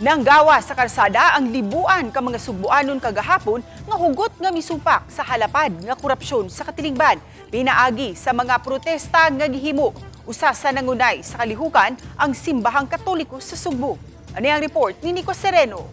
Nanggawa sa karsada ang libuan ka mga Sugbuanon kagahapon nga hugot nga misupak sa halapad nga korupsyon sa katilingban pinaagi sa mga protesta nga gihimo. Usa sa nangunay sa kalihukan ang Simbahang Katoliko sa Sugbo. Ani ang report ni Nico Sereno.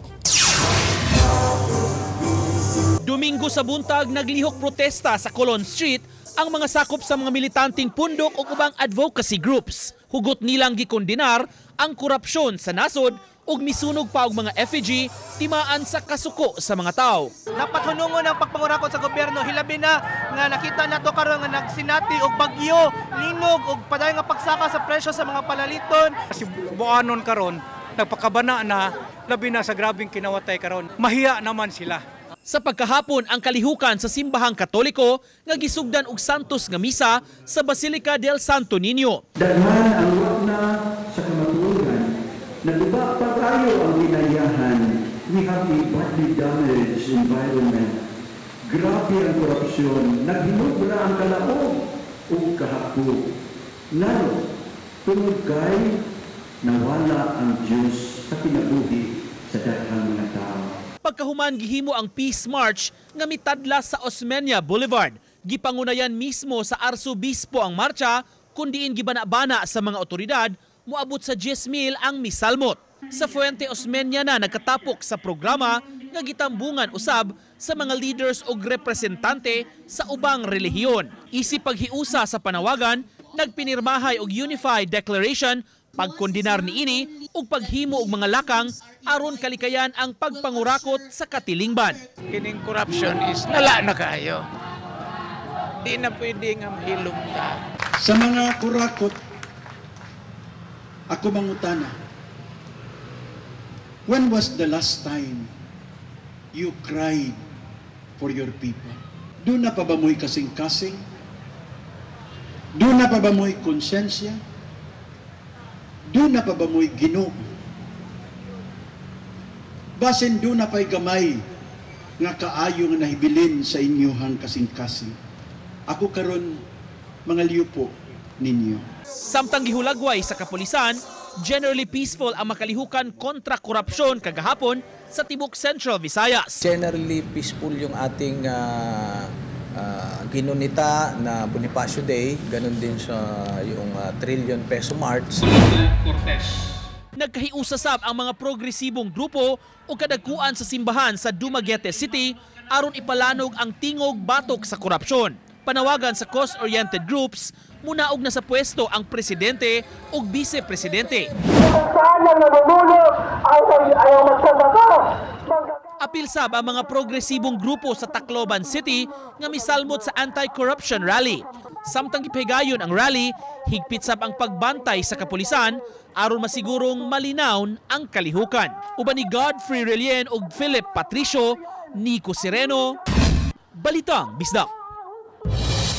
Domingo sa buntag, naglihok protesta sa Colon Street ang mga sakop sa mga militanteng pundok o ubang advocacy groups. Hugot nilang gikondenar ang korupsyon sa nasod ug misunog pa og mga effigy timaan sa kasuko sa mga tao. Dapat hunungon ang pagpangurakot sa gobyerno, hilabi na nga nakita nato karon nga nagsinati og bagyo, linog og padayon nga pagsaka sa presyo sa mga palaliton. Si Buanon karon nagpakabana na, labi na sa grabeng kinawatay karon. Mahiya naman sila. Sa pagkahapon ang kalihukan sa Simbahang Katoliko nga gisugdan og Santos nga misa sa Basilica del Santo Niño. Daghan ang na sa kamatuoran, naguba pa tayo ang ginayahan. We have a badly damaged environment. Grabe ang korupsyon, naghinog na ang kalaog ug kahapko. Lalo, tungod kay nawala ang Diyos sa kinabuhi sa daghang mga tao. Pagkahuman, gihimo ang Peace March nga mitadla sa Osmeña Boulevard. Gipangunayan mismo sa Arsobispo ang marcha kun diin gibana-bana sa mga otoridad moabot sa 10,000 ang misalmot. Sa Fuente Osmeña na nagkatapok sa programa nga gitambungan usab sa mga leaders og representante sa ubang relihiyon. Isip paghiusa sa panawagan, nagpinirmahay og Unified Declaration pagkondenar niini ug paghimo og mga lakang aron kalikayan ang pagpangurakot sa katilingban. Kining corruption is nala na kayo. Di na pwede nga mahilom ta. Sa mga kurakot, ako mangutana, when was the last time you cried for your people? Duna pa ba mo'y kasing-kasing? Duna pa ba mo'y konsensya? Duna pa ba mo'y Ginoo? Basin duna pa'y gamay nga kaayo nga nahibilin sa inyohang kasing-kasing. Ako karon mga po ninyo. Samtang gihulagway sa kapulisan, generally peaceful ang makalihukan kontra korupsyon kagahapon sa tibok Central Visayas. Generally peaceful yung ating ginunita na Bonifacio Day, ganun din sa yung Trillion Peso March. Nagkahiusa sab ang mga progresibong grupo o kadagkuan sa simbahan sa Dumaguete City aron ipalanog ang tingog batok sa korupsyon. Panawagan sa cause-oriented groups, munaog na sa pwesto ang presidente ug vice-presidente. Apil sab ang mga progresibong grupo sa Tacloban City nga misalmot sa anti-corruption rally. Samtang gipahigayon ang rally, higpit sab ang pagbantay sa kapulisan aron masigurong malinawon ang kalihukan. Uban ni Godfrey Relien ug Philip Patricio, Nico Sereno, Balitang Bisdak.